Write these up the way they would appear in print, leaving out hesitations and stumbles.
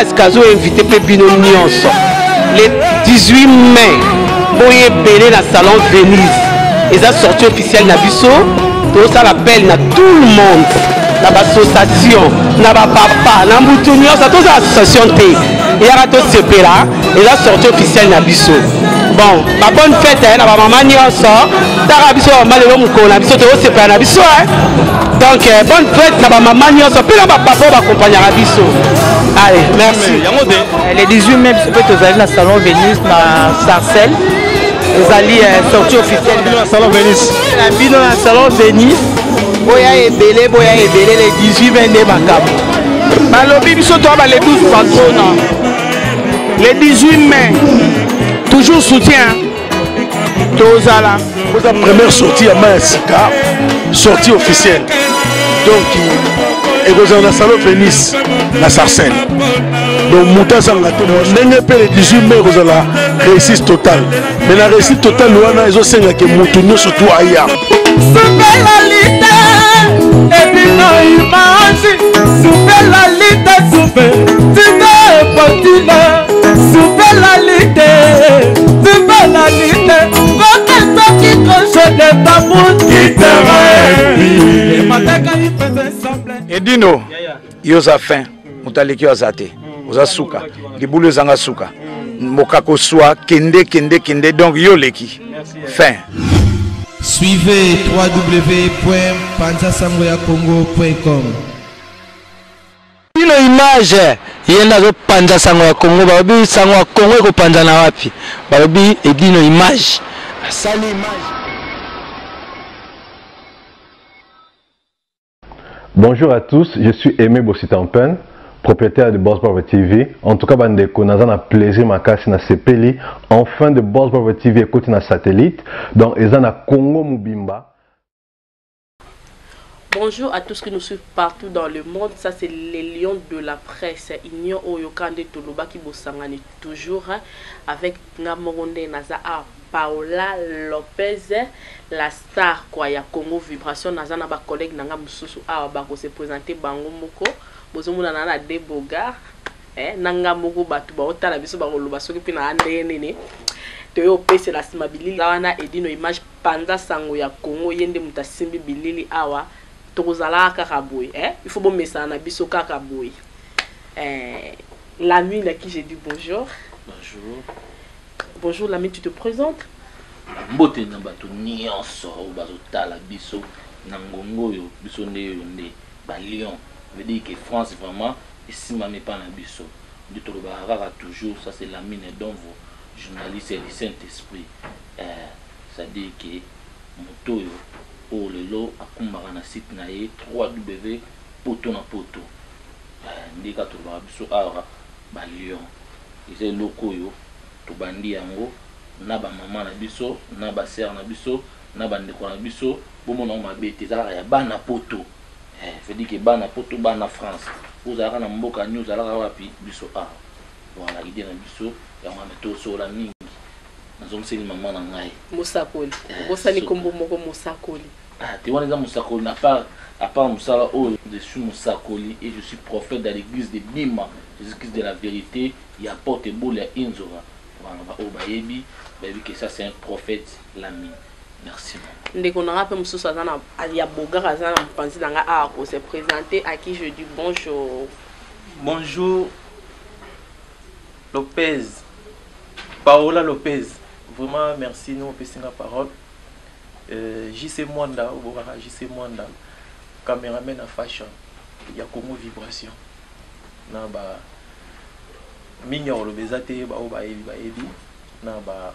Mama ya sika azo invite mpe bino nyonso le 18 mai, boye ebele na salon Venise. Eza sortie officielle na biso. Tozosala appel na tout le monde, na baassociation, na bapapa, na mbutu nyonso. Tozala association te, eyaka tosepela. Eza sortie officielle na biso. Bon, ba bonne fête na bamama nyonso. Taka biso bamama, lelo mokolo na biso, tozosepela na biso. Donc bonne fête na bamama nyonso mpe na bapapa oyo bakompagnaka biso. Allez, merci. Yango te. Le 18 mai, biso mpe tozali na salon Venus na Sarcelles. Ezali sortie officielle. Bino na salon Venus. Na bino na salon Venus. Boya ebele, boya ebele le 18 mai nde makambo. Balobi biso toa ba le 12 patrona. Le 18 mai, toujours soutien. Tozala. Oza première sortie ya mai ya sika, sortie officielle. Donc ekozala na salon Venise na Sarcelles. Donc moto azanga te. Ndenge mpe le 18 mai ekozala réussite totale. Mais na réussite totale wana ezosengaka moto nyonso tu aya. Supelalite ebino image, supelalite supe tite potine, supelalite supelalite koke soki kojede bamukitere. Edino, yo oza fin, moto aleki yo aza te, oza suka, libulu ezanga suka, mokako swa, kende kende kende, donc yo oleki fin. Suivez www.panzasangoyakongo.com. Bino image ye nde azopanza sango ya Congo. Balobi sango ya Congo ekopanza na wapi? Balobi Edino image asali image. Bonjour à tous, je suis Aimé Bossitampen, propriétaire de Boss Bravo TV. En tout cas, bandeko, naza na plaisir makasi na sepeli. Enfin de Boss Bravo TV ekoti na satellite. Donc, eza na Congo mobimba. Bonjour à tous qui nous suivent partout dans le monde. Ça, c'est les lions de la presse. Union oyo kande tolobaki bosangani toujours, hein, avec nga moko nde naza a Paola Lopez, la star quoi ya Congo Vibration. Naza na ba collègue nanga mususu awa bako se présenter bango moko. Bozomona na na Debogar, eh, nanga moko batu ba otala biso ba koloba soki pe na ndenge nini. Toyo opesela nsima bilili wana Edino image panza sango ya Congo, ye nde moto asimbi bilili awa. Tokozalaka kaka boye, eh? Il faut bomesana na biso kaka boye. Eh, Lamine à qui j'ai dit bonjour. Bonjour. Bonjour Lamine, tu te présentes? Mbote na bato nyonso oyo bazotala biso na ngongo oyo, biso nde oyo nde ba lion. Veut dire que France vraiment esimbami epa na biso. Nde tolobaka kaka toujours, ça c'est Lamine Donvo, journaliste du Saint-Esprit. C'est-à-dire que moto oyo oyo lelo akumbaka na site na ye 3W poto na poto. Nde kaka tolobaka biso awa ba lion. Eza eloko oyo tobandi yango na ba mama na biso, na ba sœur na biso, na bandeko na biso. Bomona yango mabe te, eza kaka ya bana poto. Veut dire que bana poto, bana France, ozalaka na mboka nini, ozalaka wapi, biso awa. Voilà idée na biso yango wana. Tosola mingi, nazongiseli mama na ngai. Mosakoli, obosani kombo moko, mosakoli. Ah, te wana eza mosakoli na part, à part mosala oyo, je suis mosakoli et je suis prophète dans l'église de Bima, Jésus-Christ de la vérité, ya porte bole ya Inzora. Voilà, ba oyo bayebi, bayebi que ça c'est un prophète Lamine. Merci maman. Ndeko na nga mpe mosusu aza na ya Bogar, aza na mopanzi na nga awa ko se présenter, à qui je dis bonjour. Bonjour Lopez, Paola Lopez. Vraiment merci nous opesi nga parole. JC Mwanda, obokaka JC Mwanda, cameraman na fashion ya Congo Vibration. Na ba mingi ya koloba eza te, ba oyo bayebi bayebi na ba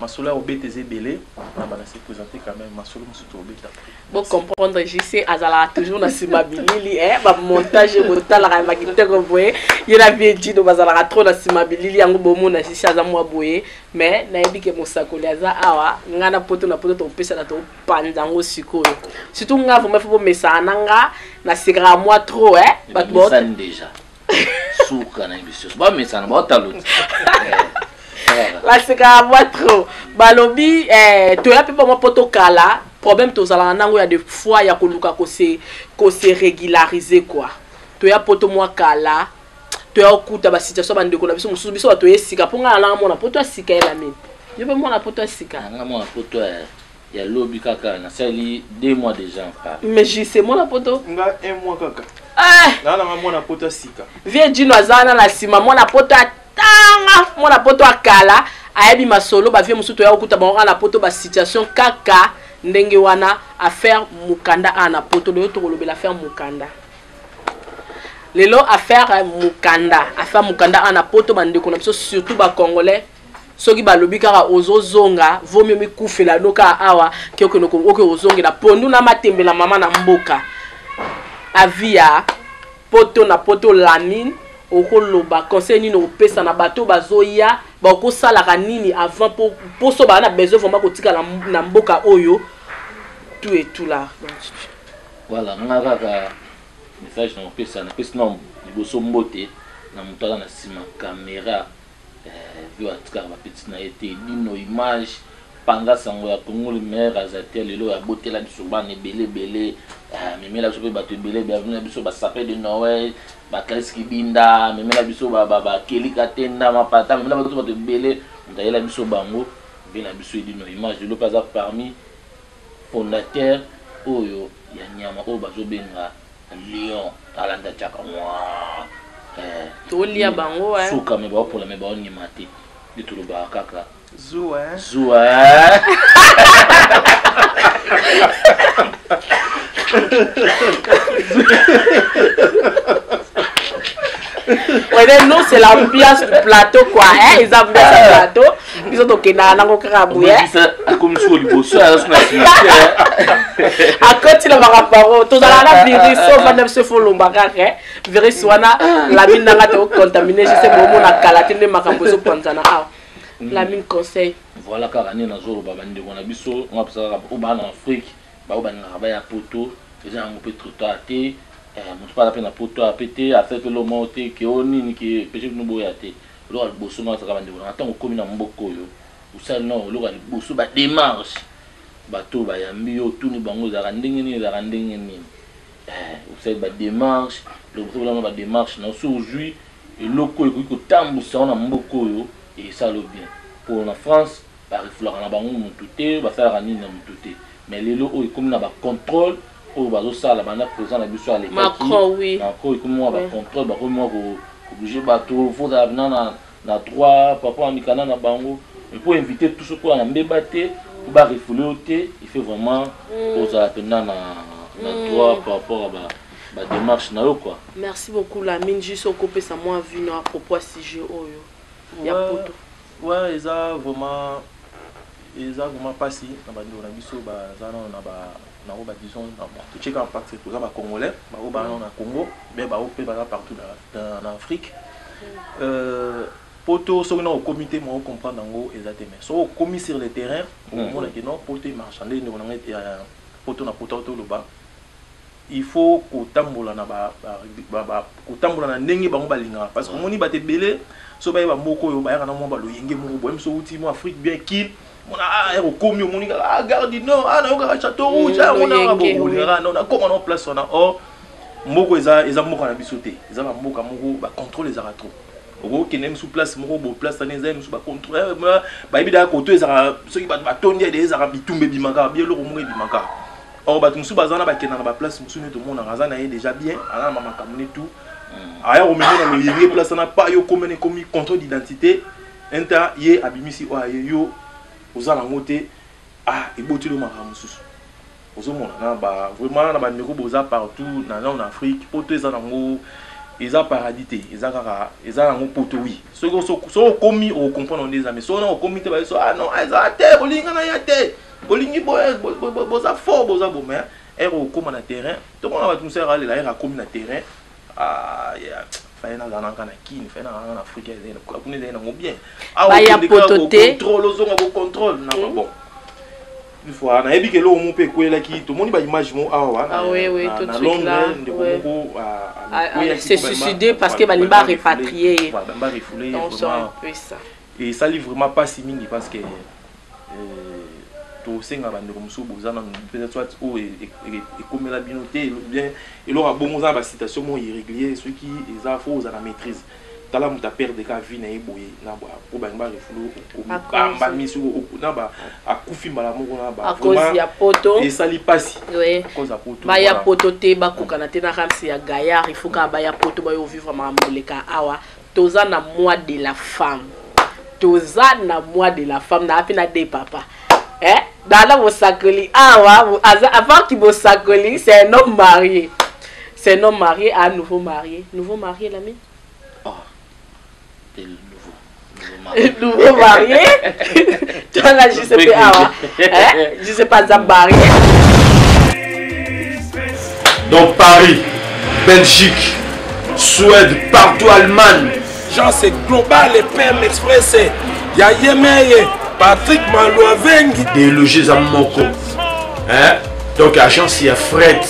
masolo ya kobeta eza ebele na bana se présenter quand même masolo mosusu tobeta. Bo comprendre, JC azalaka toujours na nsima bilili, eh, ba montage botalaka ya kitoko boye, ye na vie Dino bazalaka trop na nsima bilili yango. Bomona JC aza mwa boye, mais nayebi ke mosakoli aza awa. Nga na poto na poto topesana, topanza yango sikoyo. Surtout nga vraiment faut bomesana na nga, nasekaka mwa trop, eh, bato bamesani déjà suka na biso, bamesana baotalo. Basekaka mwa trop. Balobi toya mpe bamwa mpo tokala problème tozalaka nango ya de fois ya koluka kose régulariser quoi. Toya poto mwa kala. Toya kokuta ba situation bandeko na biso mosusu, biso bato ye sika mpo ngai nalanga mwana poto ya sika elamini. Yo mpe mwana poto ya sika? Nga mwana poto ya lobi kaka, nasali 2 mois déjà en Paris. Mais JC mwana poto? Nga 1 mois kaka. Eh! Nga nanga mwana poto ya sika. Vieux Djino aza wana na nsima, mwana poto ya tanga, mwana poto ya kala, ayebi masolo ba vieux mosusu toya kokuta bango kaka na poto ba situation kaka ndenge wana. Affaire mukanda awa na poto, lelo tokolobela affaire mukanda. Lelo affaire mukanda, affaire mukanda awa na poto, bandeko na biso surtout ba congolais soki balobi kaka ozozonga, vaut mieux mikufela no kaka awa ke okende oke ozongela pondu na matembela mama na mboka. Avis ya poto na poto Lamine, okoloba conseil nini okopesa na bato bazoya, bakosalaka nini avant po poso baa na besoin vraiment kotikala na mboka oyo tout et tout là. Donc, voilà, nga kaka message na kopesa, napesi na liboso mbote na moto aza na nsima caméra, vio atikaka bapetite na ye te, Dino Image, panza sango ya Congo, le meilleur réalisateur lelo abotela biso bana ebele ebele, amemela biso mpe bato ebele ebele, amemela biso basapin de Noël, bakalisi kibinda, amemela biso bakelika tenda mapata, amemela biso bato ebele, moto ayela biso bango mpe na biso Dino Image lelo mpe aza parmi fondateur oyo ya nyama oyo bazobenga lion, alanda tiaka mwa tolia bango suka me baopola me baonyema te, nde tolobaka kaka zuwa zuwa. Ouais, nous c'est l'ambiance du plateau quoi, hein, ils ambiance du plateau. Biso tokendaka nango kaka boye. Akomi soko liboso aza na cimetière. Akoti na makambo tozalaka na virus ovanda biso efo olomba kaka virus wana Lamine nanga tokocontamine je sais bomona kala te nde makambo ezopanzana awa. Lamine, conseil. Voilà, kaka nde nazoloba bandeko na biso nga mpesa kaka oyo baa na Afrique, bao balingaka baya poto, eza yango mpe trop tard te. Moto mpe aza mpe na poto ape te, asali mpe eloko moko te ke o nini ke pese bino boya te. Eloko ya liboso nga azalaka bandeko nanga, ntango okomi na mboka oyo osali nao eloko ya liboso badémarche, bato bayambi yo, otuni bango ezalaka ndenge nini, ezalaka ndenge nini, osali badémarche, liboso bolama badémarche na yo, so ozwi eloko oyo ekoki kotambusa yo na mboka oyo esala yo bien. Mpo na France barefulaka na bango motu te, basalaka nini na motu te, mais lelo oyo ekomi na bacontrôle oyo bazosala banda président na biso alekaki Macron, oui. Macron, ekomi mwa bacontrôle, bakomi mwa koblige bato fozala na na droit par rapport à mikanda na bango, mais pour éviter tout ce quoi na mbeba te, po barefule yo te, il faut vraiment ozala mpenza na droit par rapport à ba badémarche na yo quoi. Merci beaucoup Lamine, juste okopesa mwa avis na à propos ya sujet oyo ya poto. Ouais, eza vraiment mpasi na bandeko na biso baza nano na ba nango ba disons totieka parce que toza bacongolais, bango baza nano na Congo, mais bango mpe baza partout na Afrique. Poto soki na okomi te mwa ocomprendre yango eza te, mais soki okomi sur le terrain okomona ke non, poto emarchande ndeko na ngai poto na poto toloba il faut kotambola na kotambola na ndenge bango balingaka, parce que omoni bato ebele so bayeba mboka oyo bayaka na mwa baloyenge moko boye, moso outi mwa Afrique bien kil mona ah okomi omoni kaka ah Gare du Nord, ah nayokaka Château Rouge, ah monaka bolingaka non nakoma na place wana. Or mboka eza mboka na biso te, eza bamboka moko bacontrôle ezalaka trop. Okokende misu place moko bo place wana eza misu bacontrôle, bayebi daka koto ezalaka soki bato batondi ede ezalaka bitumba ebimaka bi eloko moko ebimaka. Or bato mosusu baza wana bakenda na baplace mosusu nde tomonaka aza na ye déjà bien, aza na bamakambo ne tout, aya komema na loyenge place wana pa yo komene ekomi contrôle d'identité inta ye abimisi oyo aye yo oza nango te, ah eboteli yo makambo mosusu. Ozomona na ba vraiment na bandeko boza partout na nao na Afrique, poto eza nango eza paradis te, eza kaka eza nango poto. Oui, soki okomi okocomprendre nde eza, mais soki na okomi te bayeso ah non eza te, bolinga na ya te, bolingi boye boza fort boza bo, mais ere okóma na terrain tomona bato mosusu ere alela ere akomi na terrain, ah yeah, faye nazala nanga na Kini, faye nazala nanga na Afrique, kuna ezali nango bien. Baya poto te. Contrôle ozonga bocontrôle na bon une fois nayebi ke eloko moko mpe ekwelaki, tomoni baimage mo awa na Londres, ndeko moko s'est suicidé parce que balingi barepatrier ye. Barefoule, esali vraiment mpasi mingi parce que Tosenga bandeko mosusu boza nanu peut-être soit oyo ekomela bino te bien eloko ya bongo oza na ba-situation moko irrégulier, soki eza fo ozala na maîtrise. Tala moto aperdre ka vie na ye boye na po balingi barefulu bamba miso na ba akufi mbala moko na ba à cause ya poto. Esali mpasi. Oui. À cause ya poto. Baya voilà. Poto te, bakokana te na Ramsi ya gaillard. Il faut kaka baya poto, bayo vivre makambo eleka awa. Toza na mois de la femme, toza na mois de la femme na api na de papa, eh? Nana mosakoli awa aza avant ki mosakoli, c'est un homme marié, c'est un homme marié, un nouveau marié, nouveau marié, l'ami. Te nouveau nouveau marié. Nouveau marié, toza JCP awa, eh? JCP aza marié. Dans Paris, Belgique, Suède, partout, Allemagne. Jean, c'est global et PM Express. Ya Yemeye, Patrick Malouavengi. Déloger eza moko. Hein? Donc agence ya fret,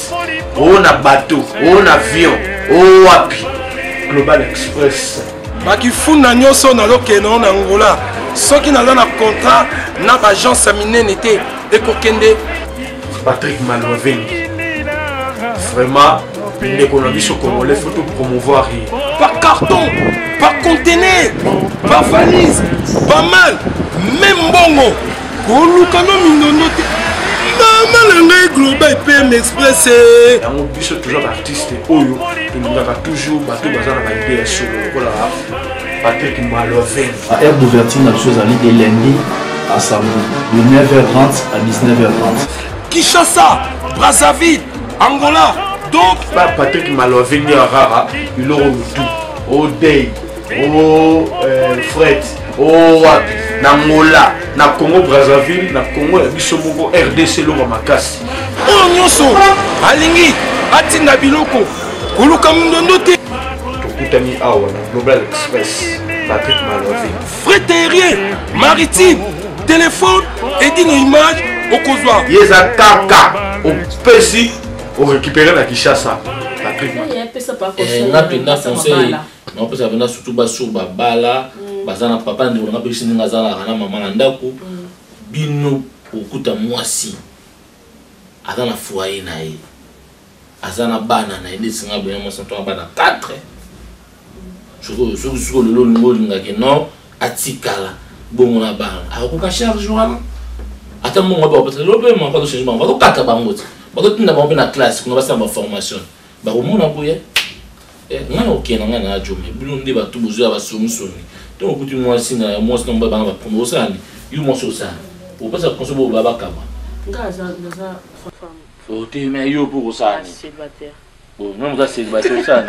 o na bateau, o na avion, o wapi. Global Express. Bakifunda nyonso nazokende na Angola, soki naza na contrat na baagence ya minene te, ekokende. Patrick Malouavengi. Vraiment, ndeko na biso congolais, faut tout promouvoir ye. Par carton, par conteneur, par valise, pas mal, même mbongo koluka no mindondo te, mama na ngai, Global PM Express. Yango biso toza baartiste oyo tolingaka toujours bato baza na baide ya solo lokola Patrick Malouavengi. Heure d'ouverture na biso ezali de lundi à samedi de 9h30 à 19h30. Kinshasa, Brazzaville, Angola, donc Pa Patrick Malouavengi ya rara biloko motu o dei o fret o wapi na Angola, na Congo Brazzaville, na Congo ya biso moko RDC, eloko ya makasi. Oyo nyonso alingi atinda biloko, koluka mindondo te. Tokutani awa na Global Express, Patrick Malouavengi. Fret aérien, maritime, téléphone, edino image okozwa. Ye eza kaka opesi orécupéré na Kinshasa, Patrick. Nga mpenza conseil naopesa mpenza, surtout basi oyo babala, baza na papa. Ndeko nanga mpe ndenge azalaka na mama na ndako, bino okuta mwasi aza na foyer na ye, aza na bana na ye, nde esinga boye na mwasi na bana 4. Soki soki lelo olingi olingaki non, atikala bongo na bana, akokoka charge wana? Ata mbongo wapi? Lelo mpe mama bazochange bango, bazokata bango te, bazotinda bango mpe na classe kuna, basala baformation, bakomona boye. Ngai okende, ngai na jome bino nde bato bozoya basongisongi. Ntongo okuti mwasi na mwasi na mobali bana bapromo, osala ni yo mwasi osala opesa conseil bo babakaba. Nga naza femme. Te, mais yo mpo kosala ni? Célibataire. Bon, même oza célibataire, osala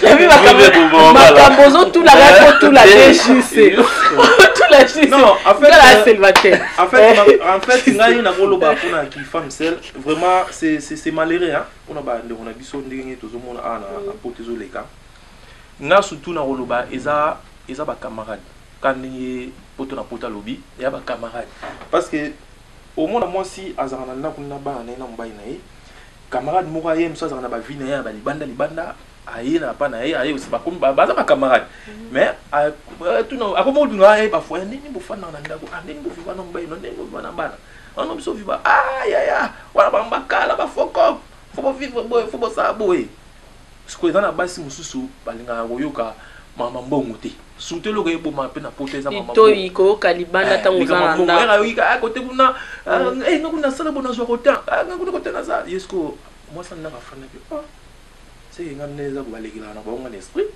Nabi makambo ozotula ngai, kotula te juse, otula juse. Non, en fait, la célibataire. En fait, ngai nakoloba mpona ki femme seule, vraiment c'est malheureux, hein, mpona bandeko na biso ndenge tozomona awa na poto ezoleka. Nga surtout nakoloba eza bacamarade ka ndenge poto na poto alobi eya bacamarade, parce que omona mwasi azalaka na ndako na bana na ye na mobali na ye, camarade moko aye mosu azalaka na bavie na ye ya balibanda libanda, aye na papa na ye, aye aussi, bakomi baza bacamarade, mais akoma kolinga aye bafoyer ndenge bofandaka na ndako, ndenge boviva na mobali no, ndenge boviva na bana wana, biso viva yaya wana bango bakala bafoko, fo bovivre boye, fo bosala boye. Sikoyo eza na basi mosusu balingaka koyoka mama mbongo te, surtout eloko eboma mpe na poto eza mama. Litoi koyoka libanda ntango oza na ndako. Kote kuna nga kuna nasala bo nazwa kota nga kuna kote naza ye. Sikoyo mwasi andaka afandaki seke nga nde eza kobalekelaka na bango nga na esprit.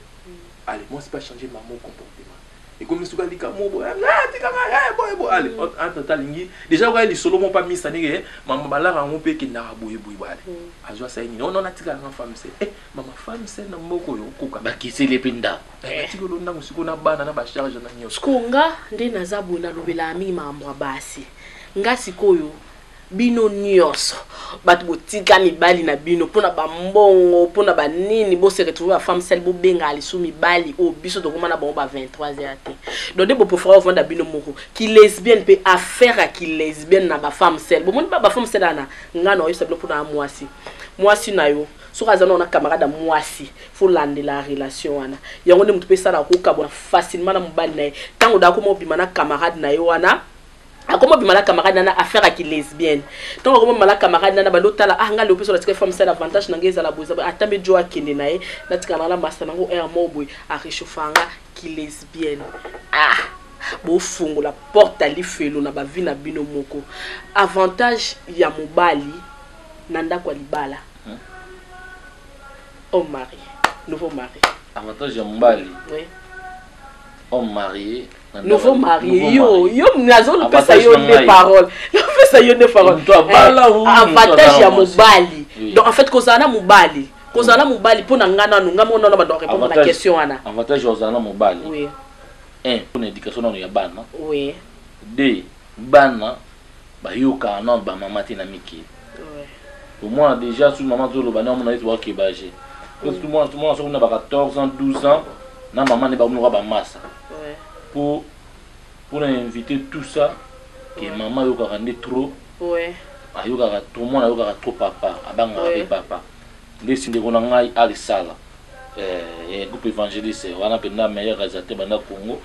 Ale mwasi mpe achange mama comportement, ekomi suka likambo boye, tikanga boye boye. Ale entre temps alingi déjà okoya lisolo moko mpa misa ndenge mama balaka yango mpe ekendaka boye boye boye. Ale azwa sai nini ono natikala nga femme seule, mama femme seule na mboka oyo okoka. Bakiseli mpe ndako. Batikelo ndako sikoyo na bana na bacharge na nyonso. Sikoyo nga nde naza boye, nalobelaka mingi makambo ya basi. Nga sikoyo, bino nyonso bato botika mibali na bino mpona bambongo, mpona banini, bose retrouve bafemme seule, bobengaka lisusu mibali oyo biso tokóma na bango ba 23 heures te. Donc nde bopréférer ovanda bino moko. Ki lesbienne mpe, affaire ya ki lesbienne na bafemme seule, bomoni ba bafemme seule wana, nga na oyebisa bino mpona ya mwasi, mwasi na yo. Soki aza nao na camarade ya mwasi, faut landela relation wana. Yango nde moto mpe esalaka kokabwana facilement na mobali na ye. Ntango da akoma obima na camarade na ye wana, akoma obima na camarade na na affaire ya ki lesbienne. Ntango akoma obima na camarade na na bando tala, ah nga leo mpe so natika femme sale, avantage na ngai ezala boye, ezala boye. Ata mpe jo akende na ye, natikala na masta nango heure moko boye, a réchauffa nga ki lesbienne. Ah, bofungola porte ya lifelo na ba vie na bino moko. Avantage ya mobali na ndako ya libala. Homme marié, nouveau marié. Avantage ya mobali. Oui. Homme marié. Nouveau marié, yo, yo nazopesa yo nde parole. Napesa yo nde parole. Avantage ya mobali. Donc en fait kozala na mobali, kozala na mobali mpo na nga nanu, nga moko nanu bando répondre na question wana. Avantage ya kozala na mobali. Oui. Un, mpona éducation nanu ya bana. Oui. Deux, bana bayokaka nanu ba mama te na mikili. Omwana déjà soki mama azoloba na omona ete bakeba je. Surtout mwana mwana soki na ba 14 ans, 12 ans na mama nde bakomi lokola bamasa. Po mpona inviter tout ça que mama ayokaka nde trop. Ayokaka trop, mwana ayokaka trop papa, abangaka mpe papa. Nde si ndeko na ngai alisala groupe évangéliste wana mpenza meilleur réalisateur banda Congo.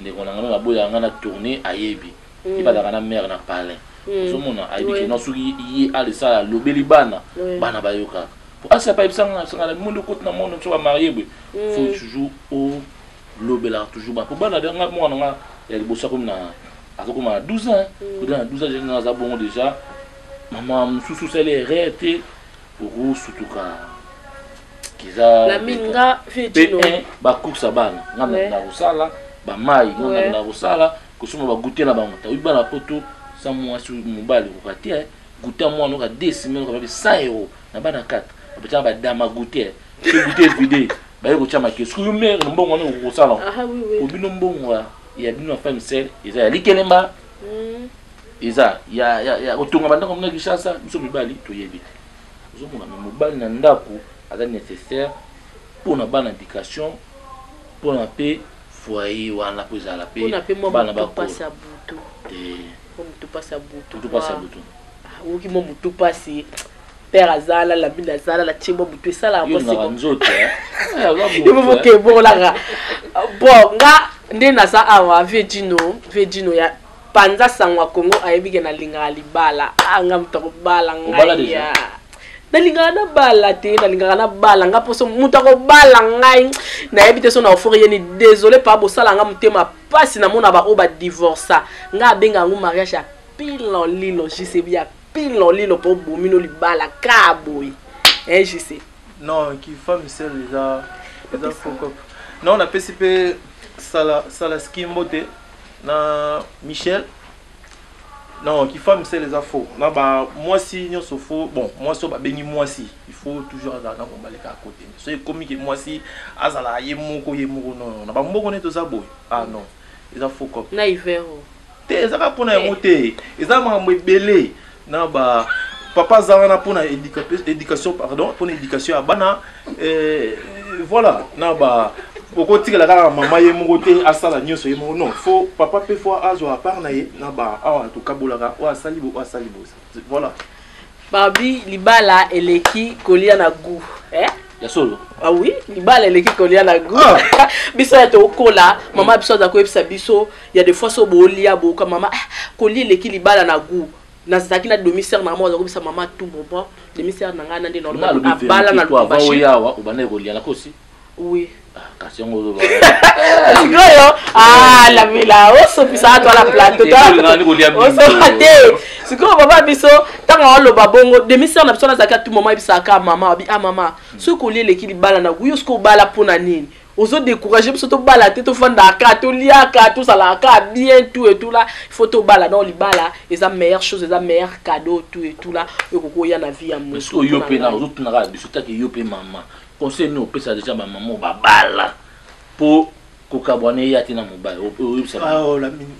Ndeko na ngai naboyaka ngai na tourner ayebi. Ye bazalaka na mère na palin. Ozomona ayebi ke non soki ye alisala alobeli bana, bana bayokaka. Po asi apa yebisa nga sanga na monde okoti na monde so ba marié boye. Faut toujours olobelaka toujours bana. Po bana de nga mwana nga ya liboso akomi na azokoma na 12 ans. Koda na 12 ans jeune aza bongo déjà. Mama mosusu osali erreur te okosutuka kiza La minga pe ba course ya bana nga na kosala ba mai nga na kosala kosomba ba goûter na bango tawi bana poto sa mwasi mobali okoka te goûter mwana oka deux semaines oka 100 euros na bana 4 batia ba dama goûter so goûter vide baye kotia makesi soki yo mère na mbongo wana okokosala obino mbongo ya bino ya femme seule eza ya likelemba eza ya ya ya kotonga bandako mona Kinshasa biso mibali toyebi te ozomona me mobali na ndako aza nécessaire mpona bana éducation mpona mpe foyer wana mpo ezala mpe bana bakola te motu pasi ya butu motu pasi ya butu oyoki mwa motu pasi père azala lamine azala la tie mwa butu esalaka yo moke bon nga nde naza awa vie dino vie dino ya panza sango ya Congo ayebi ke nalingaka libala. Ah nga moto akobala ngai ya. Nalingaka nabala te, nalingaka nabala nga poso moto akobala ngai. Nayebi te so na ofori ye ni désolé pa bosala nga motema pasi namona ba oyo ba divorça. Nga abenga yango mariage ya pilon lilo JCB ya pilon lilo po bomi no libala ka boye. Hein JC. Non, ki femme seule eza eza faux cop. Non, napesi pe sala sala skimbo te. Na Michel non ki femme seule eza faux na ba mwasi nyonso faux bon mwasi oyo babengi mwasi il faut toujours azala na mobali kaka kote so ekomi ke mwasi azala ye moko ye moko non non na bamboko nde toza boye ah non eza faux cop na hiver te eza kaka mpona yango te eza makambo ebele na ba papa aza wana mpona éducation pardon mpona éducation ya bana eh, voilà na ba okotikela kaka mama ye moko te asala nyonso ye moko non faut papa mpe faut azwa part na ye na ba awa tokabolaka oyo asali bo oyo asali bo voilà babi libala eleki kolia na goût eh? ya solo ah oui libala eleki kolia na goût ah. biso ya tokola mama biso aza koyebisa biso ya des fois so bolia boyoka mama ah, kolia eleki libala na goût nazalaki na demi sœur na ngai moko aza kobisa mama tout moment demi sœur na ngai na nde abala na lubumbashi awa obandaki kolia na kosi oui ah, kasi yango ozoloba sikoyo ah, lamela osopisa to la plateau osopa te sikoyo baba biso ntango aoloba bongo demi sœur na biso nazalaki tout moment ebisaka mama abi ah mama soki kolia eleki libala na goût yo soki obala mpo na nini ozo décourager biso tobala te tofandaka toliaka tozalaka bien tout et tout là il faut tobala donc libala eza meilleure chose eza meilleur cadeau tout et tout là oyo ekoki oya na vie ya moto yo mpe na ozotunaka biso take yo mpe mama conseil nini opesa deja bamama oyo babala mpo kokabwana eya te na mobali oyebisa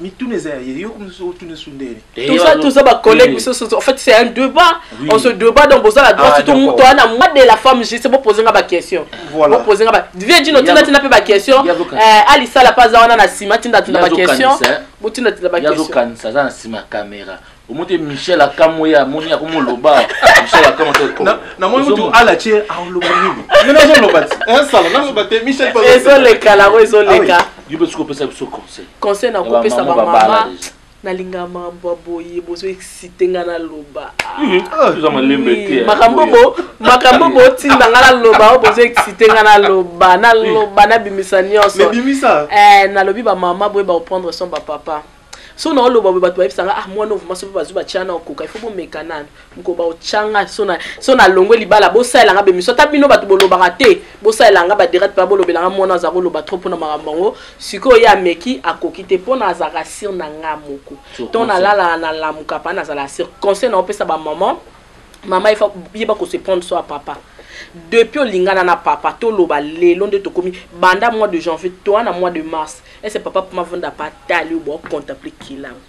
mituna eza ya ye yo mosusu otuna su ndeni tout ça tout ça ba collègue biso en fait c'est un débat oui. on se débat donc bozala droit surtout moto wana moi de la femme juste bo poser nga ba question bo poser nga ba viens dino tina tina pe ba question alisala pa za wana na sima tinda tinda ba question bo tinda tinda ba question yazokanisa aza na sima caméra. Omoni te Michel akamwe ye amoni akomoloba Michel akamwe te. Namoni mutu ala tie aloba nini? Nene azoloba ti. Insala naloba te Michel pa. Ezoleka lango ezoleka. Ah Yo pe soki opesa biso conseil. Conseil na kopesa ba mama nalinga mambo ya boye bozo excite nga naloba. Toza malembe te. Makambo bo makambo botinda nga naloba oyo bozo excite nga naloba naloba nabimisa nyonso. Mais bimisa. Eh nalobi ba mama boye ba prendre soin ba papa. So na oloba boye bato bayebisa nga ah mwana ovuma soki bazwi batya na okoka il faut bomeka nanu mokolo baotya nga so na so nalongwe libala bosalela nga bemiso ata bino bato bolobaka te bosalela nga badirect mpe bolobela nga mwana aza koloba trop mpona makambo yango sikoyo ye ameki akoki te mpona azalaka sire na nga moko to nalalaka nalamuka pa nazala sire conseil na opesa bamama mama il faut yeba ko se prendre soin ya papa depuis olingana na papa toloba lelo nde tokomi banda mois de janvier toa na mois de mars ese papa poma vanda pa tali obo contemple kilamu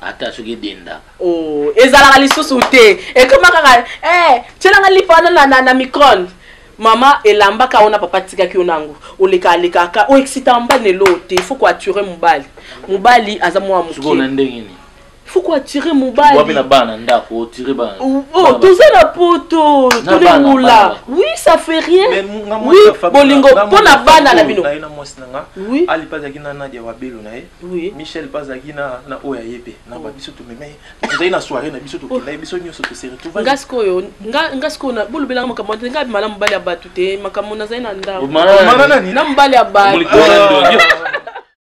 ata soki edendaka oh, ezalaka lisusu te ekoma kaka eh, tielanga lipa wana na, na, na micronde mama elamba ka wana papa atikaki yo nango oleka alekaka oexcitaka mobali na eloo te il faut koature mobali mobali aza mwa moke na ndenge nini faut ko attirer mobali wapi na bana ndako otire bana oh toza na poto tolengula oui ça fait rien oui bolingo mpo na bana na bino na mwasi na nga ali mpe azalaki na nadia wabelo na ye michel mpe azalaki na oyo aye mpe na babiso tomema ye tozali na soirée na biso tokenda ye biso nyonso tose retrouve nga sikoyo nga sikoyo bolobelanga makambo te nga abima na mobali ya bato te makambo nazali na ndako na mobali ya bato.